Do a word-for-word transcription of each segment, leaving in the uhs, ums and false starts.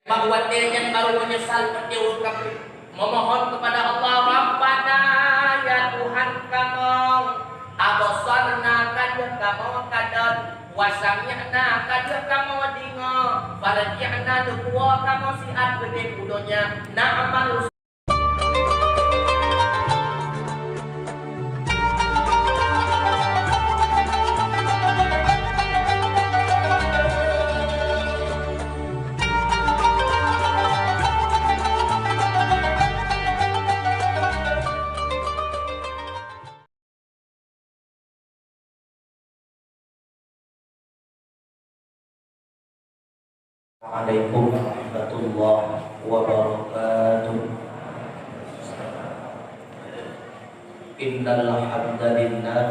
Bak watée nyan barô meunyeusal meunyoe ka memohon keupada Allah, "Rabbana, ya Tuhan kamoe, absarna, ka lheueh kamoe kalon, wa sami'na, ka lheueh kamoe deungoe, farji'na, neupuwoe kamoe siat keudeh u donya, na'mal." Assalamualaikum warahmatullahi wabarakatuh. Innal hamdalillah,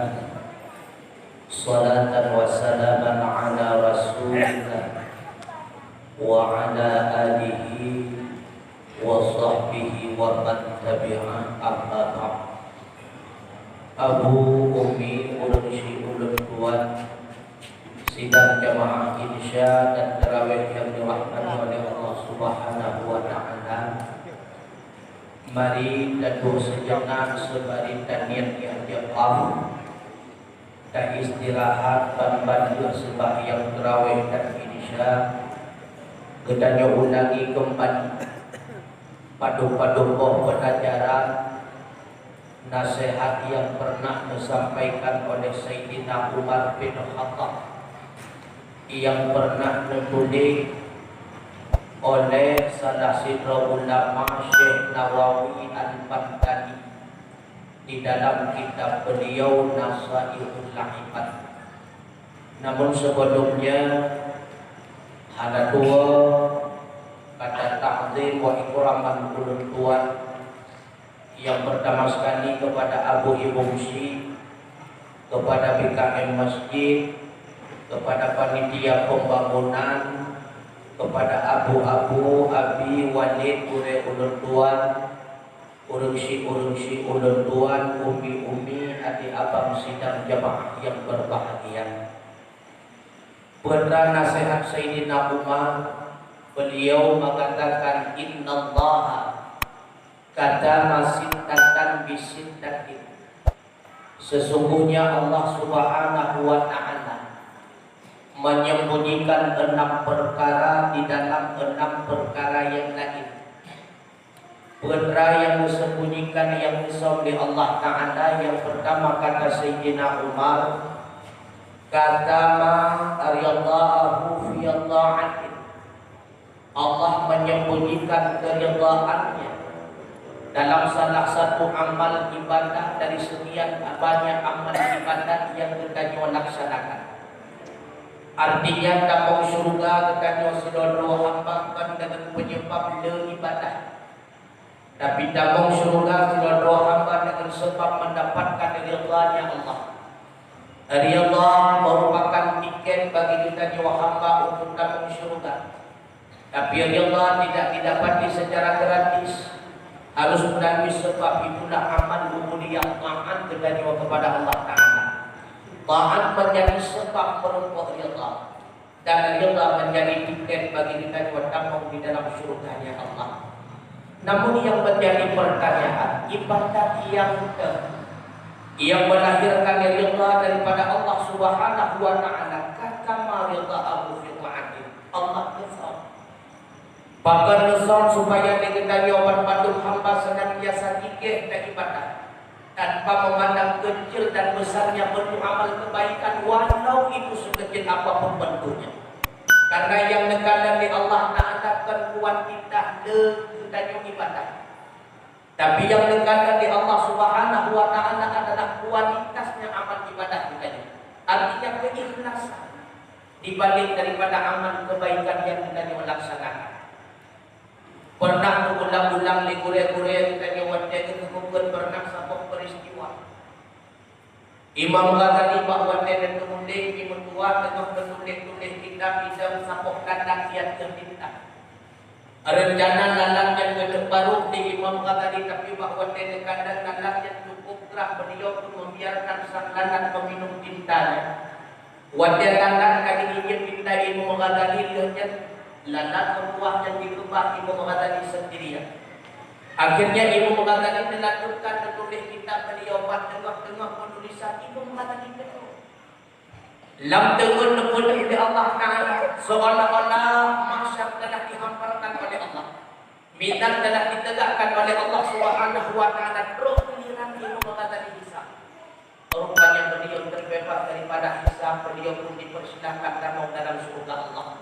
salatan wa salaman ala Rasulillah wa ala alihi wa sahbihi wa man tabi'ah, amma ba'd. Abu, Umi, ureueng syik ulôn tuan, sidang jamaah Insya dan Tarawih nyang dirahmati oleh Allah Subhanahu wa Ta'ala. Mari taduek seujenak seubari taniet i'tikaf. Taistirahat ban-ban lheueh seumbahyang Tarawih dan Insya, geutanyoe ulangi keumbali padub-padub boh peulajaran naseuhat nyang peureunah neusampaikan oleh Saidina Umar bin Khattab, nyang peureunah neutuléh oleh salah sidroe ulama, Syekh Nawawi Al-Bantani. Di dalam kitab beliau Nasaihul Ibad. Namun sebelumnya, hana tuwoe kata takzim wa ikraman ulôn tuan, yang pertama sekali kepada Abu Ibu Musi, kepada B K M Masjid, kepada panitia pembangunan, kepada abu-abu, abi, walid, gurée ulôn tuan, ureueng syik, ureueng syik ulôn tuan, umi-umi, adik abang sidang jamaah yang berbahagia. Peue teuma naseuhat Saidina Umar, beliau mengatakan, "Innallaha katama sittatan bi sittatin." Sesungguhnya Allah Subhanahu wa Ta'ala menyembunyikan enam perkara di dalam enam perkara yang lain. Peue teuma nyang geusembunyikan nyang geusöm lé Allah Ta'ala? Yang pertama, kata Saidina Umar, "Katama ridha'ahu fi ta'atin." Allah menyembunyikan keridhaan-Nya dalam salah satu amal ibadah dari sekian banyak amal ibadah yang geutanyoe laksanakan. Artinya, tamong syeuruga geutanyoe sidroe-droe hamba kon deungon peunyebab le ibadah. Tapi tamong syeuruga sidroe-droe hamba deungon seubab mendapatkan ridha-Nya Allah. Ridha merupakan tiket bagi geutanyoe hamba untuk tamong syeuruga. Tapi ridha tidak didapati secara gratis, harus melalui seubab, itulah amal ubudiyah, taat geutanyoe kepada Allah Ta'ala. Taat menjadi seubab meureumpok ridha. Dan ridha menjadi tiket bagi geutanyoe tamong di dalam syeuruga-Nya Allah. Namun yang menjadi pertanyaan, ibadat nyang teuh, yang melahirkan ridha daripada Allah Subhanahu wa Ta'ala, katama ridha'ahu fi ta'atih. Allah keusöm. Pakon neusöm? Supaya lé geutanyoe banmandum hamba senantiasa gigeh dan ibadat, tanpa memandang kecil dan besarnya bentuk amal kebaikan, walau itu sekecil apapun bentuknya. Karena nyang neukalon lé Allah Ta'ala kon kuantitas le geutanyoe ibadat. Tapi nyang neukalon lé Allah Subhanahu wa Ta'ala adalah kualitasnya amal ibadah geutanyoe. Artinya, keikhlasan di balik daripada amal kebaikan yang geutanyoe laksanakan. Pernah teuulang-ulang lé gurée-gurée geutanyoe watée geukeumubuet pernah saboh peuristiwa. Imam Ghazali bak watée neuteumuléh, mi meutuwah teungoh neutuléh-tuléh kitab idong saboh lalan siat keu tinta. Reuncana lalan nyan geuneuk barôh lé Imam Ghazali, tapi bak watée neukalon lalan nyan cukup grah, beuliau pun membiarkan sang lalan meminum tintanya. Watée lalan ka geuinjek tinta Imam Ghazali, lheueh nyan lalan meutuwah nyan jikeu Imam Ghazali sendirian. Akhirnya Imam Ghazali dilanjutkan menulis kitab beliau bak teungoh-teungoh penulisan Imam Ghazali keudroe. Lam teungeut neupeudeh lé Allah Taala, seolah-olah mahsyar telah dihamparkan oleh Allah. Mizan telah ditegakkan oleh Allah Subhanahu wa Taala, trok giliran Imam Ghazali hisab. Rupanya beliau terbebas daripada hisab, beliau pun dipersilahkan tamong dalam syurga Allah.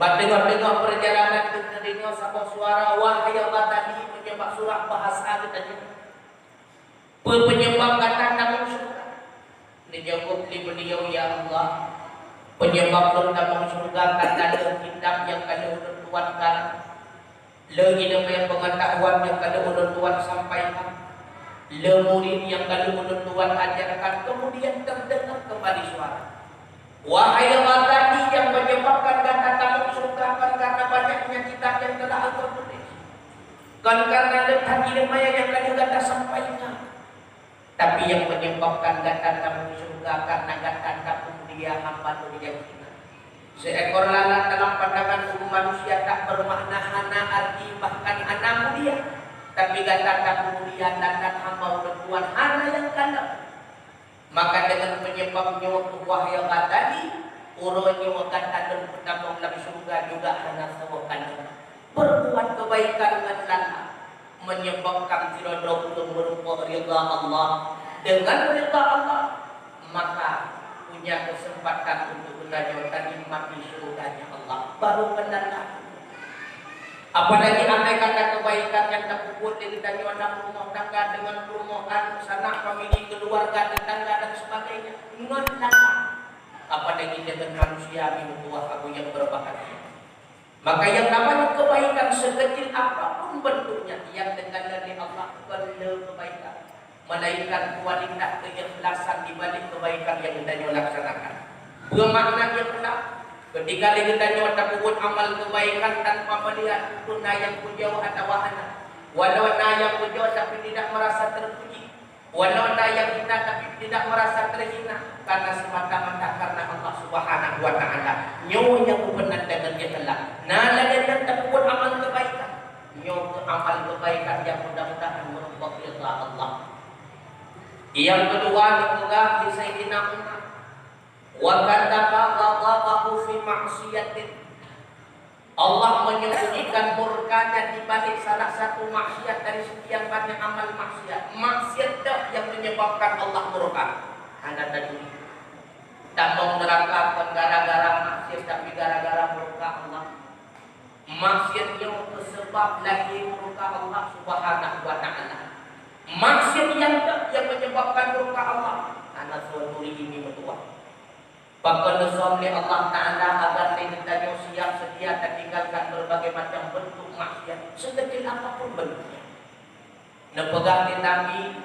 Bak teungoh-teungoh perjalanan teudeungoe saboh suara, "Wahai Ghazali, meunyoe bak surah bahasa geutanyoe, peue penyebab gata tamong syurga?" Neujaweueb lé beliau, "Ya Allah, penyebab lôn tamong syurga karena lheueh kitab nyang ka lheueh ulôn tuan karang, lheueh ileumèe peungatahuan nyang ka lheueh ulôn tuan sampaikan, lheueh murit nyang ka lheueh ulôn tuan ajarkan, kemudian terdengar kembali suara. Wahai Ghazali, nyang menyebabkan gata tamong syurga kon karena banyaknya kitab nyang telah engkau tulis, kon karena leueh that ileumèe nyang ka lheueh gata sampaikan." Tapi nyang menyebabkan gata tamong syurga karena gata tapeumulia hamba nyang yakin. Seekor lalat dalam pandangan ureueng manusia tak bermakna, hana arti, bahkan hana mulia. Tapi gata tapeumulia lalat hamba ulôn tuan hana nyang kalon. Maka deungon penyebab nyoe, wahai Ghazali, uroe nyoe gata lôn peutamong lam syurga juga hana saboh kalon. Berbuat kebaikan ngon lalat menyebabkan sidroe-droe ureueng meurumpok ridha Allah. Dengan ridha Allah, maka punya kesempatan untuk geutanyoe tanikmati syurganya Allah. Baru meunan lah. Apalagi andai kata kebaikan nyang tapeubuet lé geutanyoe lam rumoh tangga deungon rumoh aneuk, sanak, famili, keluarga, tetangga dan sebagainya, ngon lalat. Apalagi deungon manusia meutuwah abu nyang berbahagia. Maka yang namanya kebaikan sekecil apapun bentuknya yang dikalon lé Allah kon le kebaikan, melainkan kualitas keikhlasan di balik kebaikan yang geutanyoe laksanakan. Peue makna ikhlas? Ketika lé geutanyoe tapeubuet amal kebaikan tanpa melihat peue na nyang pujoe atawa hana. Walau na nyang pujoe tapi tidak merasa terpuji. Walau na nyang hina tapi tidak merasa terhina, karena semata-mata karena Allah Subhanahu wa Ta'ala. Nyoe nyang meunan deungon ikhlas. Na lagèe nyan tapeubuet amal kebaikan, nyoe keuh amal kebaikan nyang mudah-mudahan meurumpok ridha Allah. Nyang keudua, neupeugah lé Saidina Umar, "Wa katama ghadabahu fi ma'siyatin." Allah menyembunyikan murka-Nya di balik salah satu maksiat dari sekian banyak amal maksiat. Maksiat dak yang menyebabkan Allah murka. Hana tadi. Tamong neuraka kon gara-gara maksiat, tapi gara-gara murka Allah. Maksiat nyoe keuh seubab lahé murka Allah Subhanahu wa Ta'ala. Maksiat nyang dak yang menyebabkan murka Allah. Hana soe turi ini meutuah. Pakon neusöm lé Allah Ta'ala agar lé geutanyoe siap seudia tatinggalkan berbagai macam bentuk maksiat, sekecil apapun bentuknya. Neupeugah lé Nabi,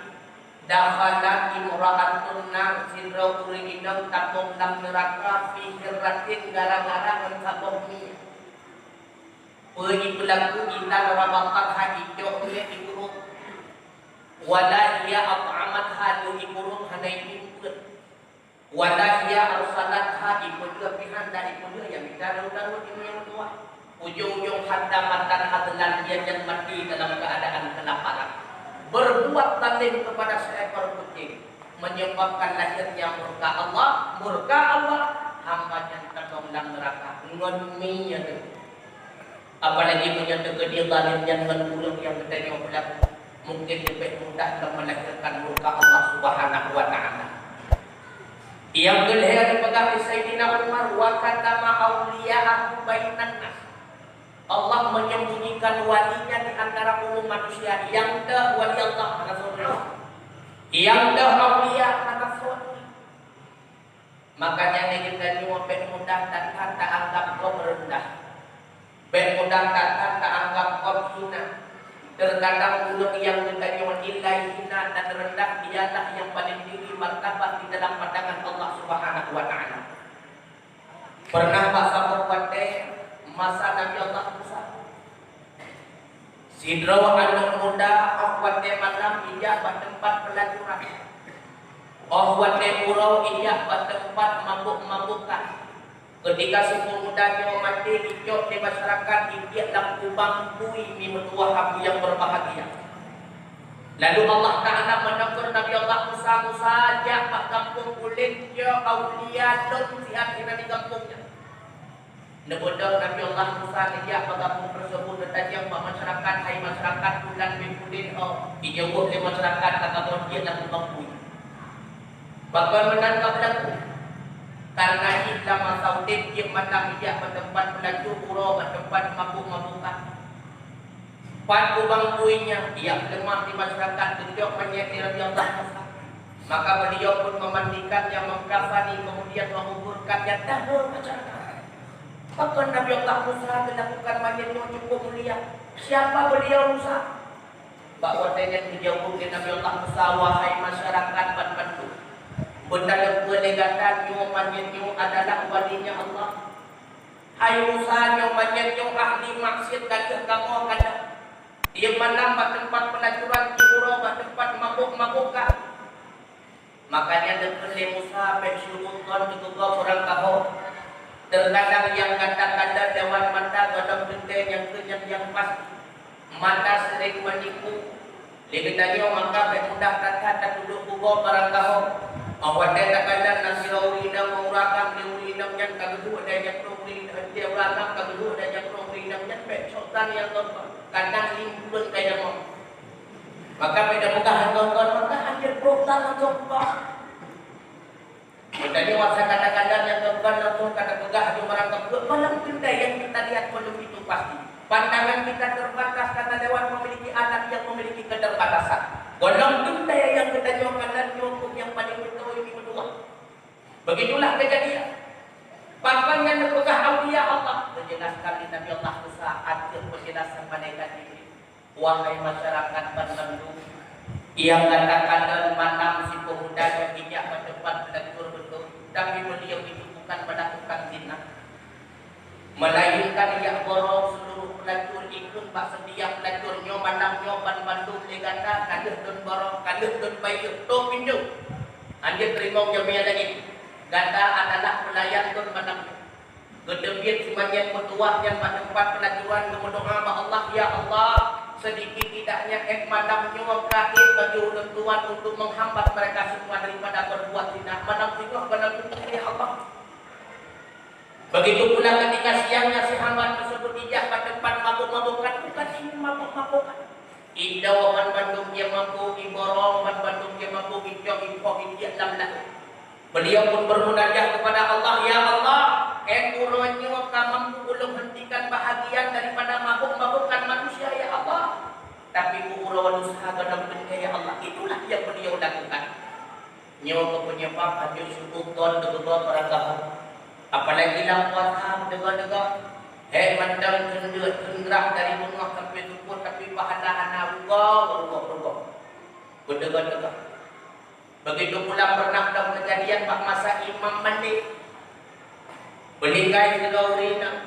"Dakhalat imra'atun nar," sidroe ureueng inong tamong lam neuraka, "fi hirratin," gara-gara ngon saboh mie. Peue jipeulaku, "Illa rabathatha," icok mie ikurong. "Wala hiya at'amatha," lheueh ikurong hana imieng peuet. "Wala hiya arsalatha," ipeuleueh pih han, ipeuleueh nyang mita daun-daun di miyueb tuha. Ujong-ujong hatta matan hadlan, ia nyan mati dalam keadaan kelaparan. Berbuat zalim kepada seekor kucing menyebabkan lahirnya murka Allah. Murka Allah, hamba nyan teudong lam neuraka ngon mie nyan. Apalagi meunyoe teukeudi zalim nyan ngon ureueng nyang geutanyoe peulaku, mungkin leubeh mudah lom melahirkan murka Allah Subhanahu wa Ta'ala. Nyang keulhèe neupeugah lé Saidina Umar, "Wa katama auliya'ahu bainan nas." Allah menyembunyikan walinya di antara umat manusia. Nyang deuh wali Allah, Rasulullah. Nyang deuh aulia, Rasul. Makanya lé geutanyoe bèk mudah that-that taanggap gob reundah. Bèk mudah that-that taanggap gob hina. Terkadang ureueng nyang geutanyoe nilai hina dan reundah, dialah nyang paleng tinggi martabat di dalam pandangan Allah Subhanahu wa Ta'ala. Pernah bak saboh watèe masa Nabi Allah Musa. Sidroe aneuk muda óh watèe malam ijak bak teumpat peulacuran. Óh watèe uroe ijak bak teumpat mabök-mabökan. Keutika si peumuda nyoe maté, icok lé masyarakat, itiek lam Bang bui mi meutuwah Abu nyang berbahagia. Lalu Allah Ta'ala meuneukur Nabi Allah Musa, "Musa, jak bak gampông ulôn, jok aulia lôn siat inan di gampông nyan." Neubeudôh Nabi Allah Musa geujak bak gampông tersebut, geutanyoe bak masyarakat, "Hai masyarakat, ulôn bin ulôn ho." Ijaweueb lé masyarakat, "Ka kamoe jeuet lam bang bui." Pakon meunan ka beulaku? Karena jih lam masa udeb jih mandum ijak bak teumpat peulacur uroe, bak teumpat mabök-mabökan. Pat ubang bui nyan, ijak leumah di masyarakat, geujok manyét di Nabi Allah Musa. Maka beliau pun memandikannya, mengkafani, kemudian menguburkannya. Tahu masyarakat. Pakon Nabi Allah Musa geulakukan manyét nyoe cukup mulia? Siapa beliau Musa? Bak watée nyan geujaweueb lé Nabi Allah Musa, "Wahai masyarakat banmandum, beutaleupeu lé gata nyoe manyét nyoe adalah walinya Allah. Hai Musa, nyoe manyét nyoe ahli maksiet ka lheueh kamoe kalon. Tiep malam bak teumpat peulacuran, tiep uroe bak teumpat mabök-mabökan." Makanya deukeue lé Musa bék syu'udzon teugob urang kaho. Teukadang nyang gata kalon lewat mata gohlom teuntée nyang keu nyan nyang pasti. Mata sering menipu. Lé geutanyoe maka bék mudah that-that tatuduek kugob barang kaho. Óh watée takalon na sidroe ureuëng inong ngon ureuëng agam, lé ureuëng inong nyan ka geuduek dan nyang keu ureuëng inong, lé ureuëng agam ka geuduek dan nyang keu ureuëng inong nyan bék cok tan nyang kon-kon. Kadang lim buleuen kai deungoe. Maka bék tapeugah ngon-kon, maka anjeut brok tan langsong peugah. Geutanyoe asai kadang-kadang nyang keubah langsung ka tapeugah laju marang ka peuet, gohlom teuntée nyang kita lihat belum itu pasti. Pandangan kita terbatas karena lewat memiliki anak yang memiliki keterbatasan. Gohlom teuntée nyang geutanyoe kalon nyoe keuh nyang paling beutôi di meutuah. Begitulah kejadian. Pakon nyang neupeugah aulia Allah, geujelaskan lé Nabi Allah Musa ateueh penjelasan malaikat Jibril. Wahai masyarakat banmandum, nyang gata kalon mandum si pemuda nyoe ijak bak teumpat peulacur beutôi, tapi beliau itu bukan melakukan zina. Melainkan ijak borong seluruh peulacur ikheun bak setiap peulacur nyoe mandum nyoe banmandum lé gata ka lheueh lôn borong, ka lheueh lôn bayeue, toh pintoe. Anjeut teurimong jamé lagée nyoe, gata adalah peulayan lôn mandum nyoe. Geuteubiet si manyét meutuwah nyan bak teumpat peulacuran, geumeudoá bak Allah, "Ya Allah, sedikit tidaknya ék mandum nyoe ka ék bagi ulôn tuan untuk menghambat mereka semua daripada berbuat zina." Mandum singoh keunan teuntée, "Ya Allah." Begitu pula ketika siangnya si hamba tersebut ijak bak teumpat mabök-mabökan, bukan ingin mabök-mabökan. Idawa banmandum nyang mampu, iborong banmandum nyang mampu, icok, ipok, itiek lam laôt. Beliau pun bermunajah kepada Allah, "Ya Allah, ék uroe nyoe ka mampu ulôn hentikan bahagian daripada mabök-mabökan manusia, ya Allah. Tapi beu uroe nyoe usaha gohlom teuntée, ya Allah." Itulah yang beliau lakukan. Nyoe keuh penyebab hanjeuet syu'udzon teugob barang kaho. Apalagi lam puasa, teugob-teugob. Hék mantong kheun deuet, kheun grah dari beungoh sampai suboh, tapi pahala hana, rugoe, rugoe, rugoe. Beuteugob-teugob. Begitu pula pernah dong keujadian bak masa imam mandé. Meuninggai sidroe ureuëng inong,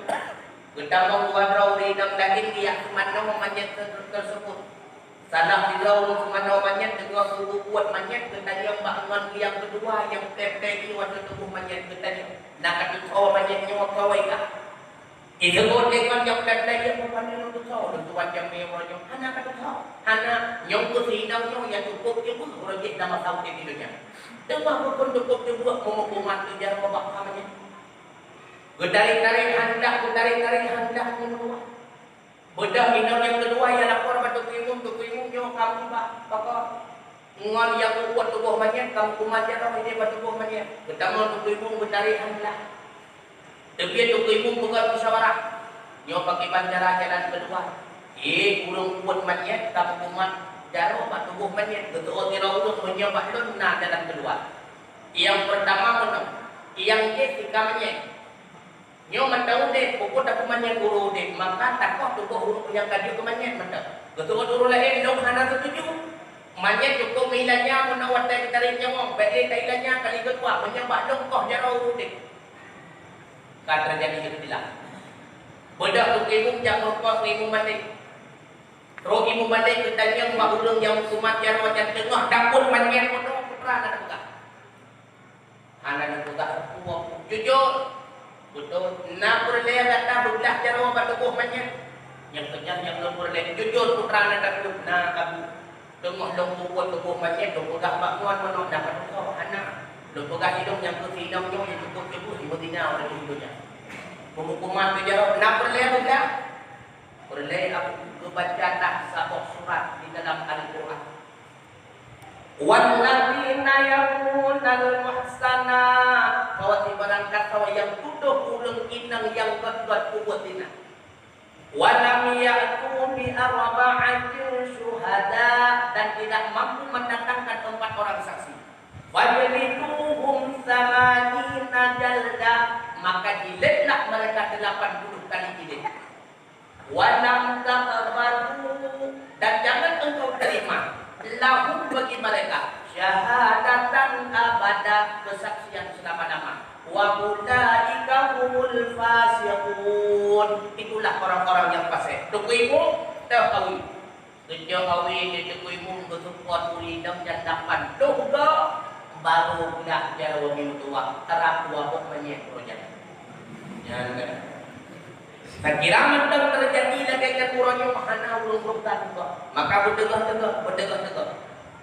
geutamong dua droe ureuëng inong laén geujak seumanoe manyét te-, tersebut. Salah sidroe ureuëng seumanoe manyét teungoh geubuet manyét, geutanyong bak ngon nyang keudua nyang plé-plé ié ateueh tuboh manyét, geutanyong, "Na ka teusoe manyét nyoe keu awai kah?" Disebut lé ngon nyang peugah lagée nyan, "Bukan lôn teusoe, lôn tuan jamé uroe nyoe." "Hana ka teusoe." "Hana, nyoe keuh si inong nyoe nyang cukup jeuet uroe jih lam masa udeb di donya. Teuma bukon cukup jeuet meumeukumat keu jaroe bak kah manyét." Geutarek-tarek handak, geutarek-tarek handak ngon dua. Beudôh inong nyang keudua nyang lapor bak Teungku Imum, "Teungku Imum, nyoe ka musibah." "Pakon?" "Ngon nyang peubuet tuboh manyét ka meukumat jaroe idéh bak tuboh manyét." Geutamong Teungku Imum geutarek handak. Teubiet Teungku Imum peugah musyawarah, "Nyoe pakriban cara jalan keuluwa. Éh, ureuëng peubuet manyét ka meukumat jaroe bak tuboh manyét, geuteuôt sidroe ureuëng, meunyoe bak lôn na jalan keuluwa. Nyang peurtama meunoe, nyang jih tika manyét. Nyoe mantong udeb, peubuet takheun manyét uroe udeb, maka takoh tuboh ureuëng nyang ka jeuet keu manyét mantong. Geuteuôt ureuëng laén, lôn hana seutuju. Manyét cukôp meuilanya meunoe watée geutarek nyawöng, bék lé tailanya kali keudua, meunyoe bak lôn koh jaroe uroe udeb." Ka teujadi ikhtilaf. Beudôh Teungku Imum jak meurumpok ngon Imum Malek. Trok Imum Malek geutanyong bak ureuëng nyang meukumat jaroe nyan teungoh dapeuet manyét meunoe, peue teuma na teupeugah. Hana neupeugah peue-peue. Jujur, beutôi, na peureulée gata beuglah jaroe bak tuboh manyét? Nyang keujam nyang lôn peureulèe, jujur putra na takheun na abu. Teungoh lôn peubuet tuboh manyét, lôn peugah bak ngon meunoe na padum soe hana. Lôn peugah inong nyang keu si inong nyoe nyang cukup ceubeuh jimeuzina ureueng inong nyan. Peunghukuman keu jaroe na peureulèe peugah. Peureulèe abu geubaca dah saboh surat di dalam Al-Quran. Walladzina yarmunal muhsanat, bahwa sibarang kasoe nyang tudoh ureueng inong nyang gèt-gèt peubuet zina. Wa lam ya'tu bi arba'atin syuhada, dan tidak mampu mendatangkan empat orang saksi. Fajliduhum tsamanina jaldah, maka jilidlah mereka delapan puluh kali jilid. Wa lam taqbalu, dan jangan engkau terima, lahum, bagi mereka, syahadatan abada, kesaksian selama-lama. Wa ulaika humul fasiqun, itulah orang-orang yang fasik. Teungku imeum, teuh awi. Geujok awi di Teungku imeum geusupport ureueng inong nyan lapan ploh goe, barô glah jaroe meutuwah, tarap dua boh manyét uroe nyan. Nyan kan. Sakira mantong teujadi lagèe nyan uroe nyoe hana ureueng beureukat juga. Maka beuteugah-teugah, beuteugah-teugah.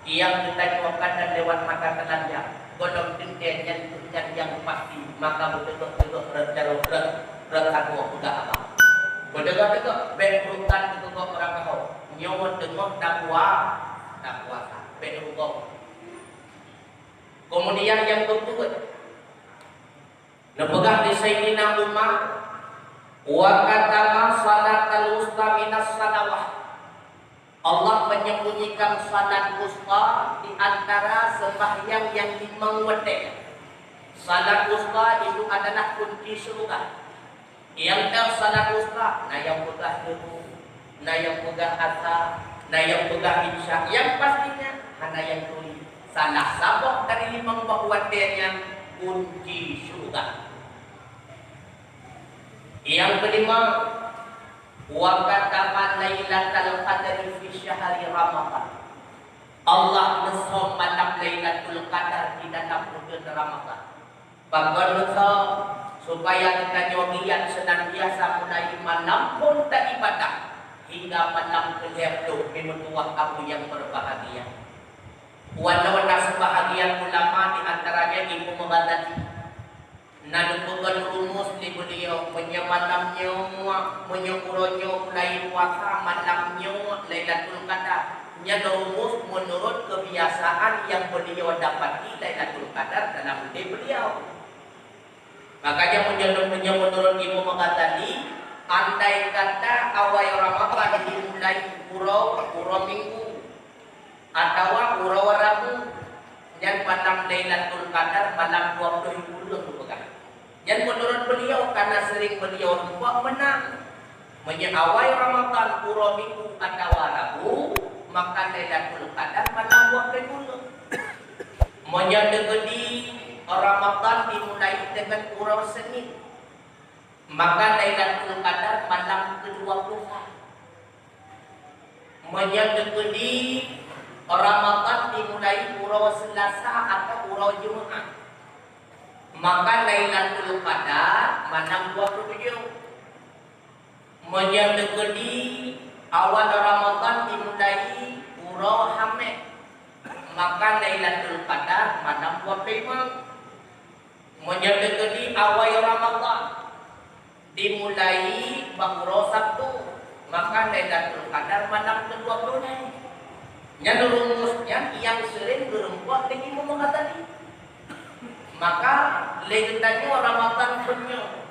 Nyang geutanyoe ka dan lewat mata teulanjang. Gohlom teuntèe nyan keuh nyan nyang pasti, maka beuteugah-teugah rot jaroe rot, rot sagoe peugah haba. Beuteugah-teugah bèk beureukat keu gob meurangkaho. Nyoe teungoh tapuasa, tapuasa. Bèk beureukat. Keumudian nyang keupeuet, neupeugah lé Saidina Umar, "Wa katama salatal wusta minas salawat." Allah menyembunyikan salat wusta di antara sembahyang nyang limong watèe. Salat wusta itu adalah kunci syurga. Nyang ka salat wusta, na nyang peugah subuh, na nyang peugah asa, na nyang peugah isya, nyang pastinya hana nyang turi. Salah saboh dari limong boh watèe nyan kunci syurga. Nyang keulima, wa katama lailatal qadri fi syahri Ramadan. Allah neusom malam Lailatul Qadar di dalam buleuen Ramadan. Pakon neusom? Supaya geutanyoe giat seunantiasa mulai malam phon taibadah hingga malam keulhèe ploh meutuwah abu nyang berbahagia. Walau na sebahagian ulama di antaranya Imam Ghazali, na neupeugah rumus lé beuliau, meunyoe malam nyoe, meunyoe uroe nyoe mulai puasa, malam nyoe Lailatul Qadar. Nyan rumus meunurot keubiasaan nyang beuliau dapati Lailatul Qadar dalam udép beuliau. Makanya meunyoe, meunyoe meunurot Imam Ghazali, andai kata awai Ramadan dimulai uroe, uroe Minggu, atawa uroe Rabu, nyan malam Lailatul Qadar malam dua ploh ribèe geupeugah. Nyan meunurot beuliau, karena sering beuliau nampak meunang. Meunyoe awai Ramadan uroe Minggu atawa Rabu, maka Lailatul Qadar malam dua ploh ribèe. Meunyoe teukeudi Ramadan dimulai deungon uroe Senin, maka Lailatul Qadar malam keudua ploh sa. Meunyoe teukeudi Ramadan dimulai uroe Seulasa atawa uroe Jumaat, maka Lailatul Qadar malam dua ploh tujoh. Meunyoe teukeudi awai Ramadan dimulai uroe Hamèh, maka Lailatul Qadar malam dua ploh limong. Meunyoe teukeudi awai Ramadan dimulai bak uroe Sabtu, maka Lailatul Qadar malam keudua ploh lhèe. Nyan rumus nyan nyang seuring geurumpok lé Imam Ghazali. Maka lé geutanyoe Ramadan phon nyoe,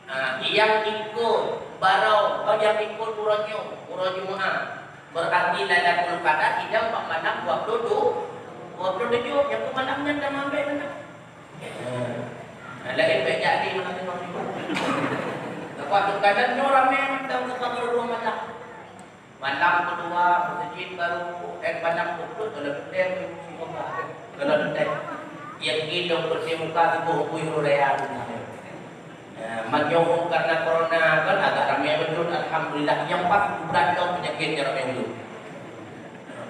ha, nyang ikot barô, oh, nyang ikot uroe nyoe, uroe Jumaat, berarti Lailatul Qadar idong bak malam dua ploh dua, dua ploh tujoh, nyang keu malam nyan dah mambèk mantong. Nah, laén bèk jadi malam nyoe. Lepas tu kadang nyoe ramè mantong keu dua malam. Malam keudua, meuseujid barô, eh, malam keudua, kalau beutôi, kalau beutôi. Yang gitu, beutôi muka tubuh buyuh raya. Eh, meunyoe karena corona kan agak ramè beutôi, alhamdulillah. Nyang paih berat tu penyakit nyang ramè beutôi.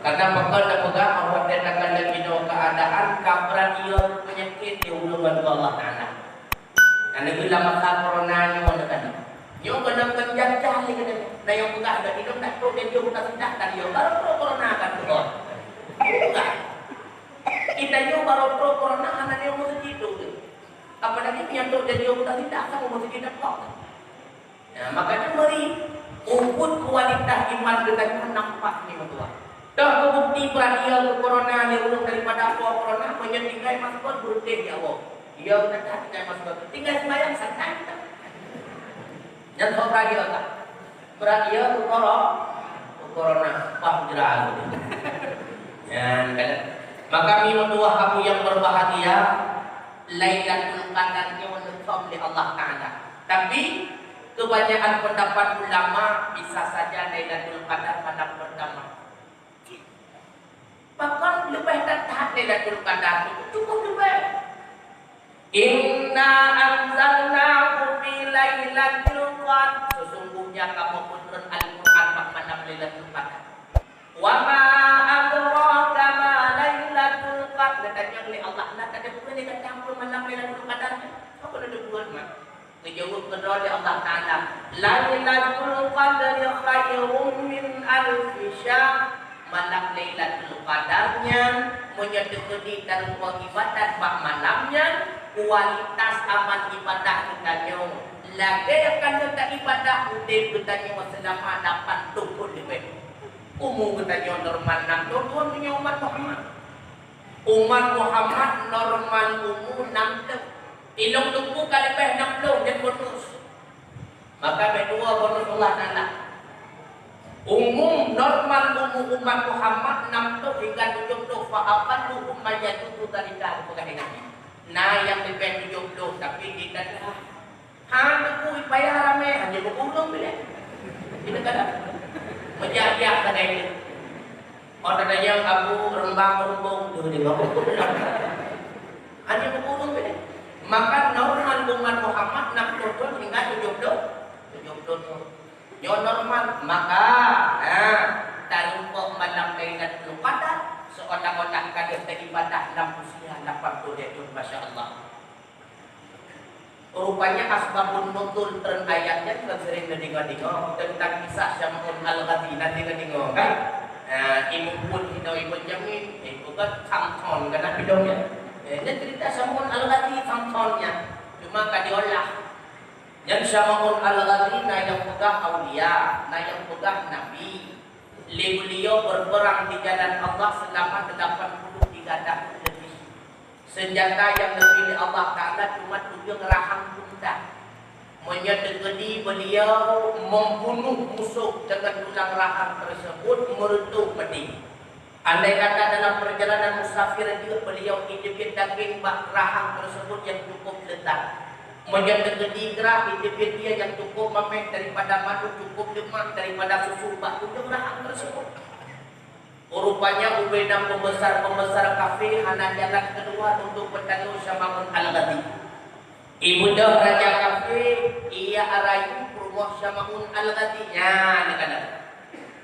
Karena pakon tapeugah bahwa teuka lagèe nyoe keuadaan ka brat nyoe peunyakét di ulôn bantu Allah Taala. Nah, neubi lam masa corona nyoe teuka. Nyoe keuneuk keu jam-jam lé keuneuk. Na nyang peugah dak ilong dak trok dan jeuet buka sindak tadi, barô trok corona kan tu. Bukan. Kita nyoe barô trok corona hana nyoe meuseujid tu. Apalagi nyang trok dan jeuet buka sindak sama meuseujid dak kok. Nah, makanya mari ukur kualitas iman kita nyoe nampak ni meutuah. Toh teubukti brat ia keu corona lé ureueng daripada po corona, meunyoe tinggai masker beureutéh ya Allah. Ia udah tinggai masker, tinggai sembahyang santai. Nyan kok brat ia tak? Brat ia tu koro-, tu corona, pah jera tu. Nyan kan. Maka mi meutuah kamu yang berbahagia, Lailatul Qadar nyoe neusom lé Allah Taala. Tapi kebanyakan pendapat ulama bisa saja Lailatul Qadar malam pertama. Pakon leubeh that-that Lailatul Qadar tu? Cukup leubeh. Inna anzalnahu fi lailatul qadr. Sesungguhnya kamoe peutreun Al-Qur'an bak malam Lailatul Qadar. Wa ma adraka ma lailatul qadr. Geutanyong lé Allah, na tateupeue lé gata peue malam Lailatul Qadar nyan? Apa na teupeue, mak? Geujaweueb keudroe lé Allah Taala, "Lailatul Qadri khairum min alfi syahr." Malam Lailatul Qadar nyan, meunyoe teukeudi tarumpok ibadat bak malam nyan, kualitas amal ibadah geutanyoe lagèe ka lheueh taibadah udép geutanyoe seulama lapan ploh thon leubeh. Umu geutanyoe normal nam ploh thon meunyoe umat Muhammad. Umat Muhammad normal umu nam ploh. Ilong Teungku ka leubeh nam ploh jeuet bonus. Maka bèk tuwoe bonus Allah Taala. Umum normal umu umat Muhammad nam ploh hingga tujoh ploh, fa aqalluhum man yajuzu dzalika, geupeugah lé Nabi. Na nyang leubeh tujoh ploh, tapi di Tanah. Han Teungku payah ramè, hana meukureueng bileh. Kita kadang meujak-jak sagai nyan. Oh, tadayang Abu Rembang Rembong tu deungoe. Hana meukureueng bileh. Maka normal umat Muhammad enam puluh thon hingga tujuh puluh, tujuh puluh thon. Nyoe normal. Maka, ha, tarumpok malam Lailatul Qadar seolah-olah ka lheueh taibadah lam usia lapan puluh thon, masya Allah. Rupanya asbabun nuzul treun ayat nyan ka sering neudeungoe-deungoe teuntang kisah Syam'un Al-Ghazi, na deungoe-deungoe kan? Ha, imeum pun hinoe imeum jamin, eh, bukan Samson kan, na pidong nyan. Eh, nyan cerita Syam'un Al-Ghazi, Samson nyan. Cuma ka diolah. Nyan Syam'un Al-Ghazi na nyang peugah aulia, na nyang peugah nabi. Lé beuliau berperang di jalan Allah selama delapan puluh tiga tahun lebih. Senjata nyang geubri lé Allah Taala cuma tujuh rahang unta. Meunyoe teukeudi beuliau membunuh musuh dengan tulang rahang tersebut, meureutoh pedih. Andai kata dalam perjalanan musafir jeuet beuliau jiteubiet daging bak rahang tersebut yang cukup lezat. Meunyoe teukeudi grah jiteubiet ie nyang cukup mamèh daripada madu, cukup leumak daripada susu bak ujong rahang tersebut. Rupanya ubena pembesar-pembesar kafé hana jalan keluar untuk peutanyong Syam'un Al-Ghazi. Ibeudôh raja kafé, ia rayu peurumoh Syam'un Al-Ghazi nyan kana.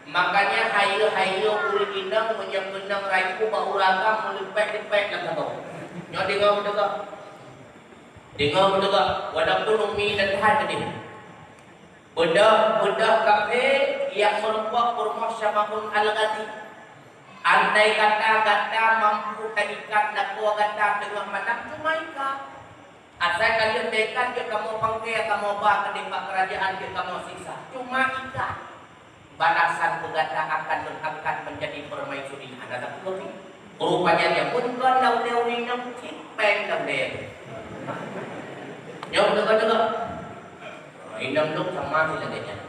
Makanya hayeue-hayeue ureueng inong meunyoe keunong rayu bak ureueng agam meulimpet-limpet lam saboh. Nyoe deungoe beudôh. Deungoe beudôh, walaupun umi dan tuhan tadi. Beudôh, beudôh kafé nyang meurumpok peurumoh Syam'un Al-Ghazi. Andai kata gata mampu taikat lakoe gata teungoh malam, cuma ikat. Asai ka lheueh taikat, jeuet kamoe pangke, kamoe ba keudeh bak keurajeuen, jeuet kamoe siksa. Cuma ikat. Balasan keu gata akan lôn angkat menjadi permaisuri, hana sapeue lom. Rupanya nyan pun kon lam lé ureueng inong cit péng lam lé. Nyoe teuka-teuka. Inong lôn sama si lagèe nyan.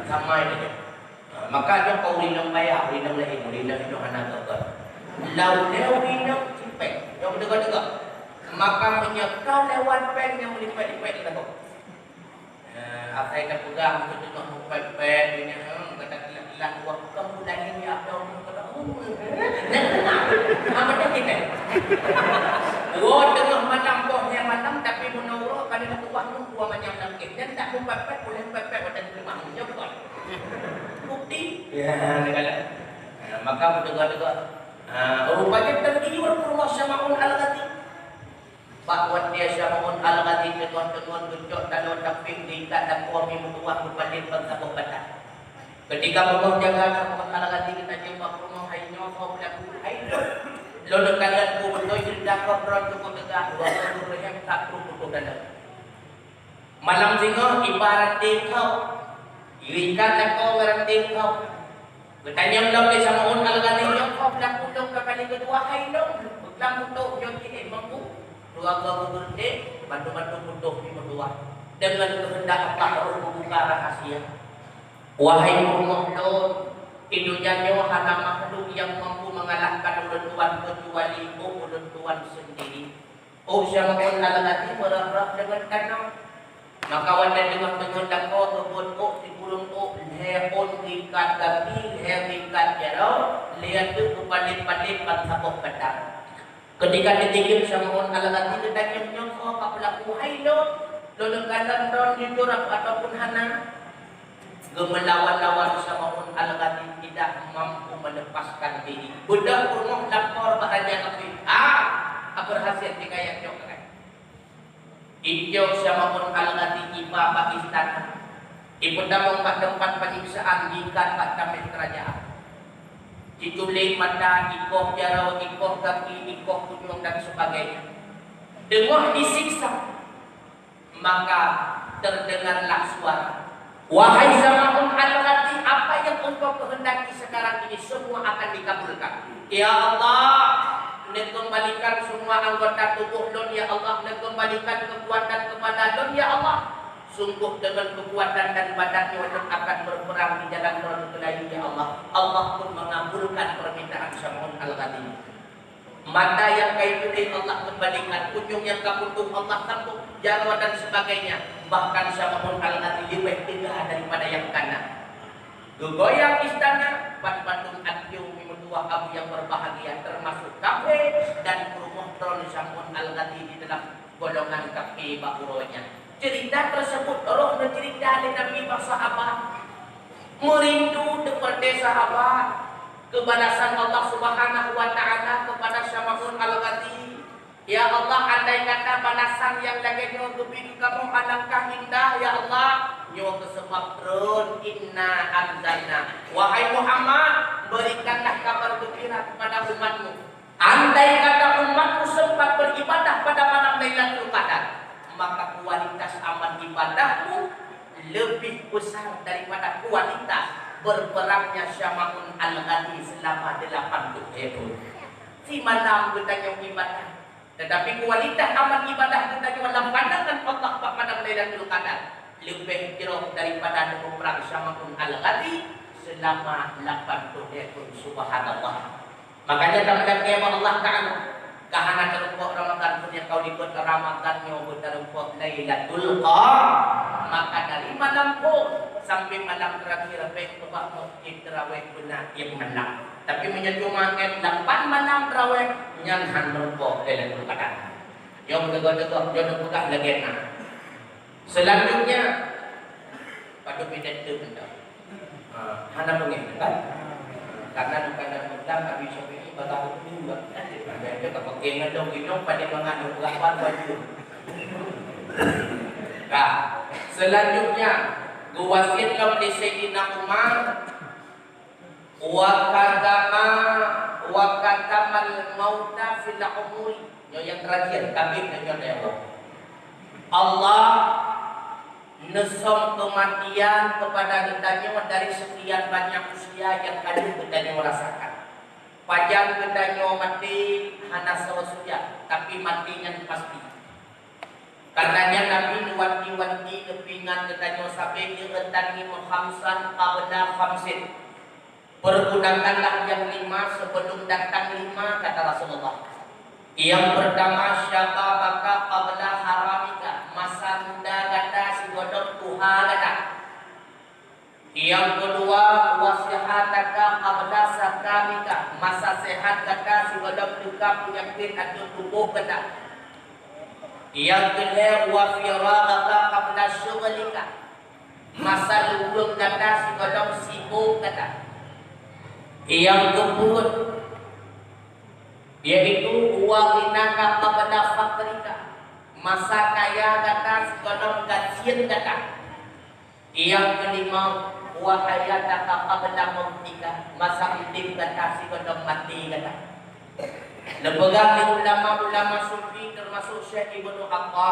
Sama lagèe nyan. Ha, maka nyoe keu ureueng inong kaya, ureueng inong laén, ureueng inong hana teuka. Lam lé ureueng inong cit péng. Nyoe teuka-teuka. Maka meunyoe ka lewat péng nyang meulipet-lipet teuka. Eh, asai tapeugah meuteumé mupet-pet, nyan, hmm, gata kilat-kilat dua, bukan bulan ini, ya, ada orang kata, hmm, nyan, nyan, apa tu kita? Dua tengah malam, boh nyan malam, tapi meunurot pada tapeugah, hmm, dua macam nangkih. Nyan tak mupet-pet, boleh pet-pet, pada rumah, nyan bukan. Bukti? Ya, dia kata. Nah, maka berdegar-degar. Ah, rupanya tergiur ke rumah Syama'un Al-Ghazi. Bak watèe Syamaun Al-Ghazi teungoh-teungoh geucok tanoh tapéh geuikat lakoe meutuwah geupaléng ban saboh batang. Keutika beungoh jaga Syamaun Al-Ghazi geutanyong bak peurumoh, "Hai nyoe soe peulaku?" "Hai lôn." "Lôn kalon peue beutôi ceurita kah?" "Droe cukup teuga, dua ploh reuhem, ka peurumoh dalam." Malam singoh iba ranté khauf, ikat lakoe ngon ranté khauf. Geutanyong lom lé Syamaun Al-Ghazi, "Nyoe khauf laku lôn ka kali keudua hai lôn, beuklam putôh nyoe jih mampu?" Dua goe geubeureuté, bandum-bandum putôh jimeutuwah. Deungon keuheundak Allah roh geubuka rahasia. Wahai peurumoh lôn, di donya nyoe hana makhluk nyang mampu mengalahkan ulôn tuan keucuali ulôn tuan sendiri. Ôk Syamaun Al-Ghazi meurah-rah deungon tanoh. Maka watèe teungoh-teungoh lakoe geubuet ôk sikureueng ôk, lhèe ôn geuikat gaki, lhèe geuikat jaroe, lhèe teuk geupaléng-paléng ban saboh batang. Keutika teutinggai Syamaun Al-Ghazi geutanyong, "Nyoe soe ka peulaku hai lôn? Lôn kalon droe jujur ataupun hana?" Geumeulawan-lawan Syamaun Al-Ghazi tidak mampu melepaskan diri. Beudôh peurumoh lapor bak raja kafé, "Ah, ka beurhasil hikayat nyoe keukai." Icok Syamaun Al-Ghazi iba bak istana. Ipeutamong bak teumpat penyiksaan, diikat bak tamèh keurajaan. Diculik mata, ikoh jaroe, ikoh gaki, ikoh kunyueng dan sebagainya. Teungoh disiksa, maka terdengarlah suara, "Wahai Syamaun Al-Ghazi, apa yang engkau kehendaki sekarang ini semua akan dikabulkan. Ya Allah, neukeumbalikan semua anggota tubuh lôn, ya Allah, neukeumbalikan kekuatan kepada lôn, ya Allah. Sungguh dengan kekuatan dan badan nyoe lôn akan berperang di jalan Rabbul Alamin, ya Allah." Allah pun mengabulkan permintaan Syamaun Al-Ghazi. Mata nyang ka ituléh Allah keumbalikan, kunyueng nyang ka putôh Allah sambong, jaroe dan sebagainya. Bahkan Syamaun Al-Ghazi leubeh teuga daripada nyang kana. Geugoyang istana, ban bandum ancô meutuwah abu nyang berbahagia, termasuk kafé dan peurumoh droe Syamaun Al-Ghazi di dalam golongan kafé bak uroe nyan. Cerita tersebut roh neucerita lé Nabi bak sahabat. Meurindu teupeureuté sahabat keu balasan Allah Subhanahu wa Ta'ala keupada Syamaun Al-Ghazi. Ya Allah, andai kata balasan nyang lagèe nyoe geubri keu kamoe alangkah indah, ya Allah, nyoe keuh seubab droe inna anzalna. Wahai Muhammad, berikanlah kabar gembira kepada umatmu. Andai kata umatmu sempat beribadah pada malam Lailatul Qadar, maka kualitas amal ibadahmu lebih besar daripada kualitas berperangnya Syamaun Al-Ghazi selama delapan puluh tahun. Simalam geutanyoe ibadah, tetapi kualitas amal ibadah geutanyoe lam pandangan Allah bak malam Lailatul Qadar leubeh jroh daripada teumeuprang Syamaun Al-Ghazi selama lapan puluh tahun. Subhanallah. Makanya tameulakèe bak Allah Ta'ala, ka hana tarumpok Ramadan pun nyang ka likot, Ramadan nyoe beutareumpok Lailatul Qadar. Maka dari malam phôn sampai malam terakhir, bèk keubah masjid tarawih beuna tiep malam. Tapi meunyoe cuma lapan malam tarawih, nyan han meurumpok Lailatul Qadar. Nyoe beutôi-beutôi, nyoe neupeugah lagèe na. Selanjutnya, padub bidang tu benda. Ha, hana beungèh, kan? Karena bukan dalam Islam, Abi Syafi'i, bagaimana juga. Ada itu tak pakai ngadong-ngadong pada mangan berapa baju. Nah, selanjutnya, geuwasiet lom lé Sayyidina Umar, "Wa katama, wa katamal mauta fil umuri." Nyoe nyang terakhir, tabib nyoe, ya Allah. Allah neusöm keumatian keupada geutanyoe dari sekian banyak usia nyang ka lheueh geutanyoe rasakan. Pajan geutanyoe maté hana soe suyak, tapi maté nyan pasti. Kareuna nyan Nabi neuwanti-wanti, neupeuingat geutanyoe sabe, "Ightanimu khamsan qabla khamsin." Pergunakanlah yang lima sebelum datang lima, kata Rasulullah. Yang pertama, syababaka qabla haramika, masa muda gata sigohlom tuha gata. Yang kedua, wasihataka qabla sakamika, masa sehat gata sigohlom teuka peunyakét ateueh tuboh gata. Yang kelhèe, wa firagaka qabla syughlika, masa luweung gata sigohlom sibok gata. Yang keupeuet, yaitu wa ghinaka qabla faqrika, Masa kaya gata sigohlom gasien gata. Nyang keulima, wa hayataka qabla mautika, masa udeb gata sigohlom maté gata. Neupeugah lé ulama-ulama sufi, teumasuk Syekh Ibnu Atha,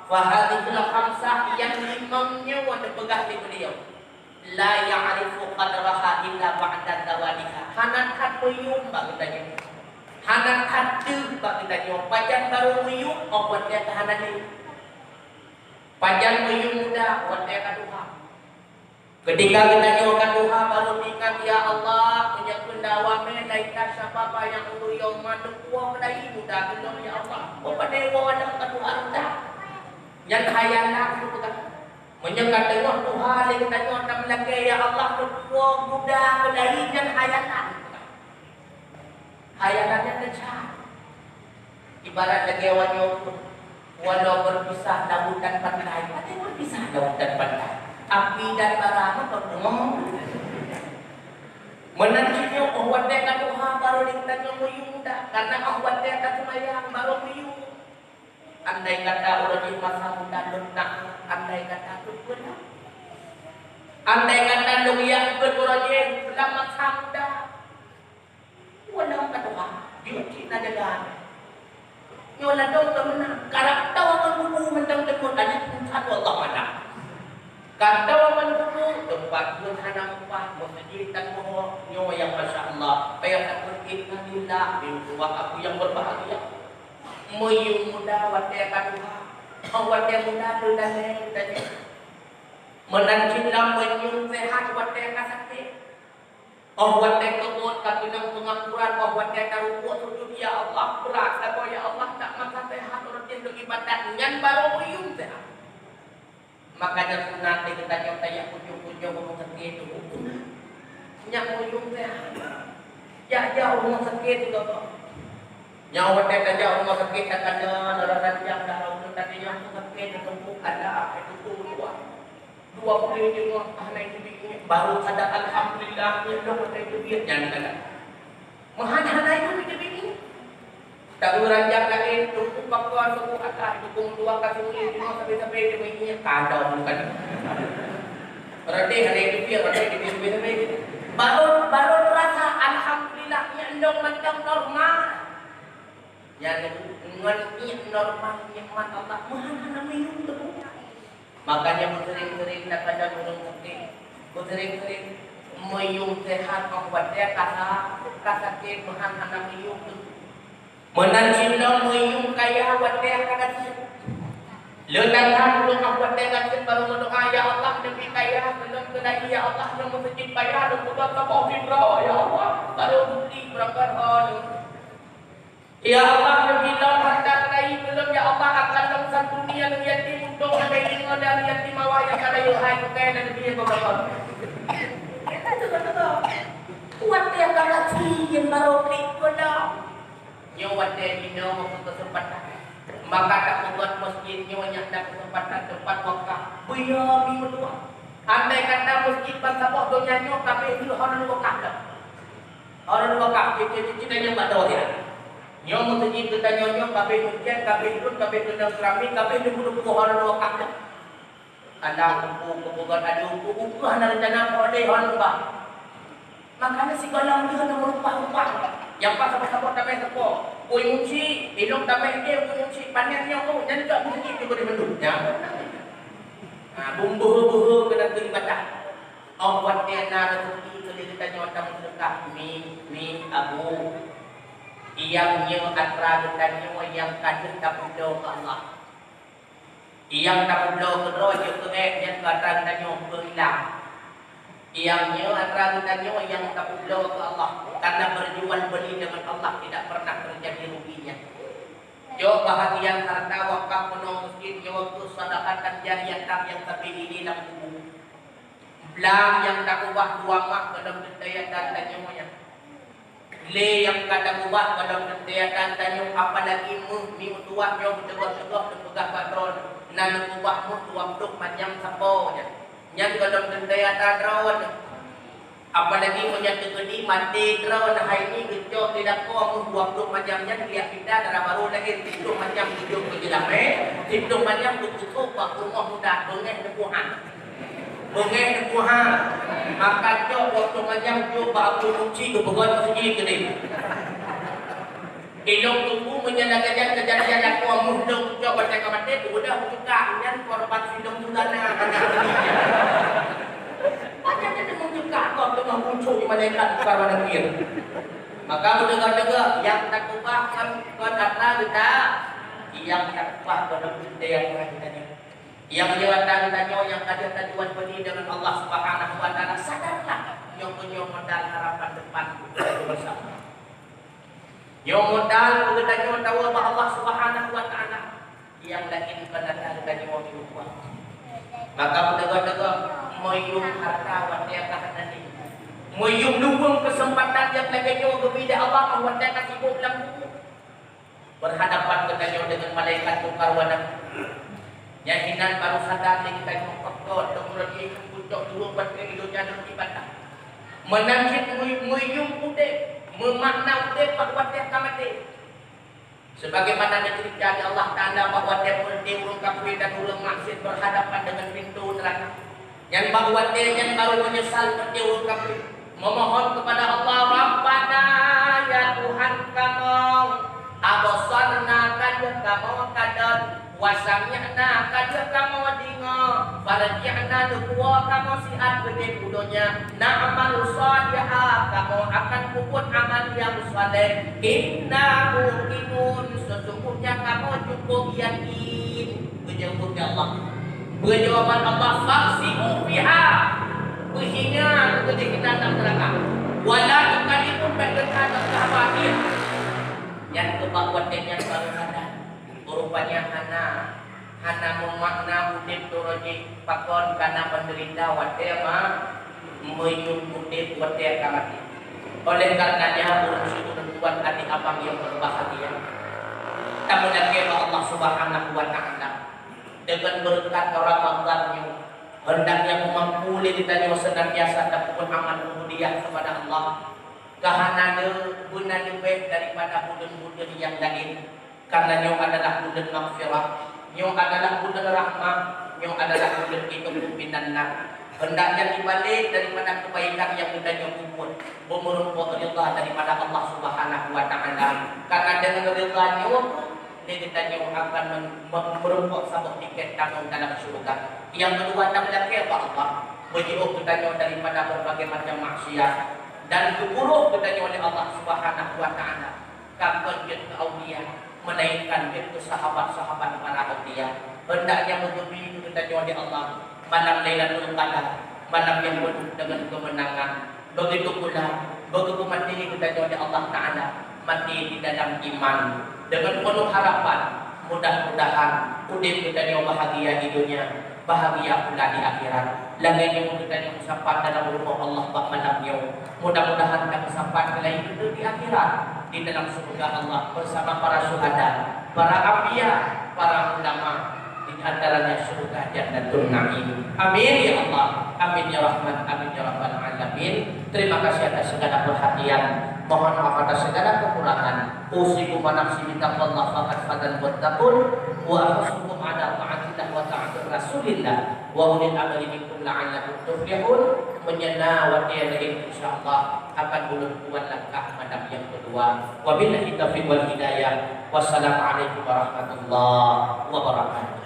"Fa hadhil khamsah," nyang limong nyoe neupeugah lé beliau, "La ya'rifu qadraha illa ba'da zawaliha." Hana that meuyum bak geutanyoe. Hana that deuh bak geutanyoe. Pajan barô meuyum? Óh watée ka hana lé. Pajan meuyum muda? Watée ka tuha. Keutika geutanyoe ka tuha, barô teuingat, "Ya Allah, meunyoe kheun awak mé, laita syababa ya'ulu yauma," neupuwoe keudai muda keulôn, ya Allah. Óh padé woe aneuk ka tuha reuta. Nyan khayalan neupeugah. Meunyoe ka teungoh tuha lé geutanyoe tameulakée, "Ya Allah, neupuwoe muda keudai," nyan khayalan neupeugah. Khayalan nyan teucak. Ibarat lagée awak nyoe, walau berpisah lautan pantai, ada berpisah lautan pantai. Api dan bara mah teungoh. Meunan cit nyoe, óh watée ka tuha barô lé geutanyoe meuyum muda, karna óh watée ka seumayang barô meuyum. Andai kata uroe jih masa muda lôn taát, andai kata lôn peuna. Andai kata lôn jak beuet uroe jih lam masa muda. Ulôn ka tuha, jeuet cit na jaga. Nyoe ladôm ka meunan, karab tawa ngon bubu mantong teupot, aneuk insan wallah mantap. Ka tawa ngon bubu, teumpat pun hana mupah, meuseujid dan bohong, nyoe nyang masya Allah, payah takot innalillah, bin tuha aku yang berbahagia. Meuyum muda watée ka tuha, watée muda tu dan lain tadi. Meunan cit lam meuyum sehat watée ka sakét. Óh watée keubot ka keunong peungapuran, óh watée tarumpok sujud, "Ya Allah, brat saboh, ya Allah, tak masa sehat uroe jih lôn ibadat," nyan barô meuyum sehat. Makanya sunat lé geutanyoe tajak kunjong-kunjong rumoh sakét tu. Nyak meuyum sehat. Jak-jak rumoh sakét tu, Bapak. Nyang watée tajak rumoh sakét takana, lara rancak darah ulôn tadi nyang sakét, teutumpuk ada, teutumpuk dua. Dua buleuen teungoh hana jiteubiet, baru sadar alhamdulillah, nyoe lôn hana jiteubiet, nyan kana. Meuhan hana jiteubiet. Tapi ranjang laén, teungku pakon, teungku atas, teungku dua kasih mulia, teungoh sabe-sabe jiteubiet, kada bukan. Berarti hana jiteubiet, berarti jiteubiet sabe-sabe. Baru, baru terasa alhamdulillah, nyan dong mantong normal. Nyan ngon ié normal nikmat Allah, meuhan hana meuyum teupeu. Makanya beuseuring-seuring takalon ureuëng sakét, beuseuring-seuring meuyum seuhat óh watée ka sa-, ka sakét, meuhan hana meuyum teupeu. Meunan cit lom meuyum kaya watée ka gasien. Le that-that ulôn óh watée gasien barô meudoá, "Ya Allah, neubi kaya keu lôn keudai, ya Allah, lôn meuseujid payah, lôn peugot saboh sidroe, ya Allah, barô bukti beurangkat ho lôn." Ya Allah, neubi lôn hareuta keudai keu lôn, ya Allah, akan lôn santuni aneuk yatim, untung hana ingat dan yatim awak nyang ka rayeuk hai bukai dan leubeh beurangkat. Watée ka gasien barô klik keu lôn. Nyoe watée jinoe meukeuseumpatan. Maka tapeubuet meuseujid nyoe nyang na keuseumpatan teumpat wakaf. Beuya mi meutuah. Andai kata meuseujid ban saboh donya nyoe ka abéh jeuet hana wakaf dah. Hana wakaf, cicit-cicit nyoe bak doh ya. Nyoe meuseujid geutanyoe nyoe ka abéh meucét, ka abéh lheueh, ka abéh keunong keramik, ka abéh lheueh puluh-puluh hana wakaf dah. Alah, uku, uku, uku, uku hana rencana keu lé hon bah. Makanya sigohlom lheueh na meurupah-rupah. Nyang pas saboh-saboh tamé seupôt. Bui Munshi, ilong tamé idéh Bui Munshi, panen nyang oh, nyan jak bui Munshi juga di mendung. Ya. Ha, bumbuhu-buhu kena beri batang. Ong buat dia na rezeki keu lé geutanyoe tameuseudekah mi, mi, abu. Nyang nyoe atra geutanyoe nyang ka jeuet tapeudong keu Allah. Nyang tapeubloe keudroe jeuet keu ék nyan keu atra geutanyoe peue ilang. Nyang nyoe atra geutanyoe nyang tapeubloe keu Allah, karena berjual beli dengan Allah tidak pernah terjadi ruginya. Jok bahagian harta wakaf keunoe meuseujid nyoe keu sadakatan jariyatan nyang sabilillah lam kubu. Blang nyang takeubah dua mak keu lom teuntée atra geutanyoe nyan. Lé nyang ka takeubah keu lom teuntée atra geutanyoe, apalagi méuh mi meutuwah nyoe meuteugah-teugah teupeugah bak droeneuh, na neukeubah méuh dua ploh manyam sapo nyan. Nyan keu lom teuntée atra droeneuh. Apalagi meunyoe teukeudi maté droe hai nyan geucok di lakoe, meuh dua ploh macam nyan, liak pita dara barô lahé, siploh macam geucok keu jeulamé, siploh macam geututob bak rumoh muda, beungéh neupuhan. Beungéh neupuhan. Maka cok dua ploh macam jok bak Abu Muci geupeugöt meuseujid keudéh. Ilong tunggu meunyan lagèe nyan keujadian lakoe, meuh lôn cok watèe ka maté, udah meucukak nyan korban silong dulana. Banyak jadi meucukak kok teungoh muncul di malaikat bukan pada kir. Maka beudeuh-deuh nyang takeubah kon, kon atra geuta, nyang takeubah kon lam geutanyoe. Nyang jawatan geutanyoe nyang ka deuh tajuan beuni deungon Allah Subhanahu wa Taala, sadarlah nyoe, nyoe modal harapan depan bersama. Nyoe modal geutanyoe tawoe bak Allah Subhanahu wa Taala, nyang laén peunatah geutanyoe di luwa. Maka beudeuh-deuh meuyum harta watèe ka hana lé. Meuyum luweung keuseumpatan nyang lagèe nyoe geubri lé Allah watèe ka sibôk lam kubu. Berhadapan geutanyoe deungon malaikat mungkar wa nakir. Nyan hinan baru sadar lé geutanyoe, pakon lôn meureuti pucok dua batèe ilôn nyan lôn ibadah. Meunan cit mui-, meuyum udép, meumakna udép bak watèe ka maté. Sebagaimana diceurita lé Allah Taala bak watèe meureuti ureueng kafé dan ureueng maksiat berhadapan dengan pintu neraka. Nyan bak watèe nyan baru meunyeusal meureuti ureueng kafé. Memohon kepada Allah, "Rabbana, ya Tuhan kamoe, absarna ka deuh kamoe kalon, wa sami'na ka deuh kamoe deungoe, farji'na neupuwoe kamoe siat keudéh u donya, na'mal shaliha, kamoe akan peubuet amal nyang saleh, inna muqinun, sesungguhnya kamoe cukup yakin." Geujaweueb lé Allah. Beujawaban Allah, "Faqsimu fiha." Beuhinga keudéh hinan lam neuraka. "Wala tukallimun," bèk geutanyoe sahabat. Nyan keuh bak watèe nyan baru sadar. Rupanya hana, hana meumakna udép droe jih pakon ka na meudeurita watèe ma-, meuyum udép watèe ka maté. Oleh karenanya, ureueng syukur tuan adik abang yang berbahagia, tameulakèe bak Allah Subhanahu wa Taala. Deungon beureukat Ramadhan nyoe, hendaknya meumampu lé geutanyoe seunantiasa tapeubuet amal ubudiyah kepada Allah. Ka hana le beuna leubeh daripada buleuen-buleuen nyang laén, karena nyoe adalah buleuen maghfirah, nyoe adalah buleuen rahmah, nyoe adalah buleuen itqu minan nar. Hendaknya dibalik daripada kebaikan nyang geutanyoe peubuet, beumeureumpok ridha daripada Allah Subhanahu wa Taala. Karena deungon ridha nyoe lé geutanyoe akan men-, me-, meureumpok saboh tiket tamong dalam syeuruga. Nyang keudua, tameulakèe bak Allah, beujiôh geutanyoe daripada berbagai macam maksiat dan geupuruh geutanyoe lé Allah Subhanahu wa Taala. Ka kon jeuet keu aulia, melainkan jeuet keu sahabat-sahabat para aulia. Hendaknya meugeubri keu geutanyoe lé Allah malam Lailatul Qadar, malam nyang peunuh deungon keumeunangan. Begitu pula, beugeupeumaté geutanyoe lé Allah Taala, maté di dalam iman, deungon peunoh harapan, mudah-mudahan udép geutanyoe bahagia di dunia, bahagia pula di akhirat. Lagèe nyoe geutanyoe meusapat dalam rumoh Allah bak malam nyoe. Mudah-mudahan tameusapat keulai di akhirat, di dalam syeuruga Allah bersama para syuhada, para anbiya, para ulama, di antaranya syeuruga Jannatun Na'im. Amin ya Allah, amin ya Rahman, amin ya Rabbal Alamin. Terima kasih atas segala perhatian. Mohon maaf atas segala kekurangan. Usikum wa nafsi bitaqwallah, faqad fazal muttaqun, wa ahussukum ala ta'atillah wa ta'ati Rasulillah wa ulil amri minkum la'allakum tuflihun. Meunyoe na watèe laén, insya Allah akan ulôn buat langkah malam nyang keudua. Wabillahi taufiq wal hidayah. Wassalamualaikum warahmatullahi wabarakatuh.